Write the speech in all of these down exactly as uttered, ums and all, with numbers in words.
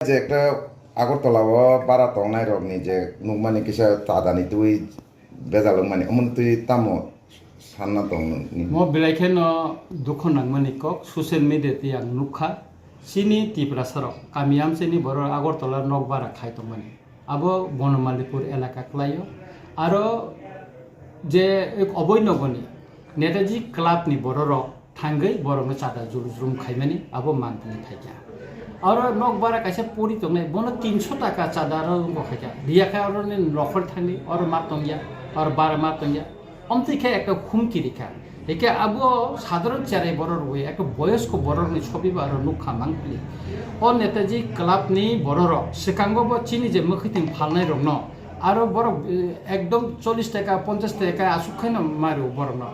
Je ekta Agartala o bara tongnai rok ni je nukmani kisa chada ni twi bejal wngmani, omo twi tamo sanna tong nini? Mo belai khe no dukho nangmani kok, social media twi ang nukha, chini Tiprasa rok kami amchaini borok Agartala nok bara khai tongmani, abo Bonomalipur elaka kwlaio. Aro je oboinogoni Netaji Club ni bororok thangwi borokno chada julu jrum khaimani abo mantwini phaikha. Aro nok bara kaisa pori tongnai, bono tinso taka chada aro wngkha khaikha. Riyakhe aro ni nokhor thangwi oro ma tongya, oro bara ma tongya. Omtwi khe ekta humki rikha. Hikhe abo sadharon cherai borok rwi ekta boyosko borokni sobibo aro nukha mangpili. O Netaji Club ni bororok swkango bo chini je mwkhwtwng phalnai rokno aro borok, eh, ekdom chollish taka, ponchash taka aswk khaino mario borokno.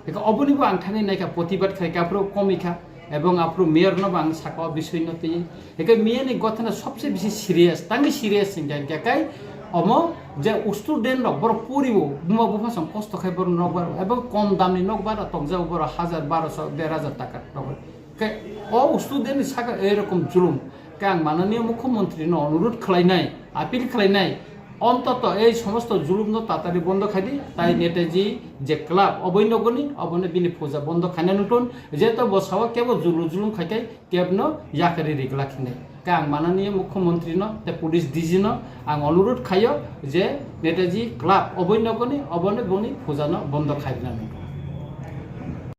Eka oboni bo ang thangwi naikha, protibad khaikha, aphuru komikha, ebong aphuru mayor no bo ang sakha o bisoi no twi. Eka miya ni gothana sobse bisi serious, tangwi serious hingkha, hingkha kai omo je student rok borok poriwo, buma bupha song kosto khai borok nok bar, ebong kom dam ni nok bar tongjago borok hajar, barosho, der hajar taka rok. Ke o student ni saka erokom julum. Ke ang mananiya mukhyamantri no onurodh khlainai, appeal khlainai, ontoto ei somosto julum no tatari bondo khaidi, tai Netaji je club oboi nogoni, obono bini puja bondo khaina nutun, jeto bo sawa kebo julu julum khaikai, kebno yakari rigla khinai. Ke ang mananiya mukhyamantri no, te police D G no ang onurodh khaio je Netaji club oboi nogoni, obono boni puja no bondo khairina nutun.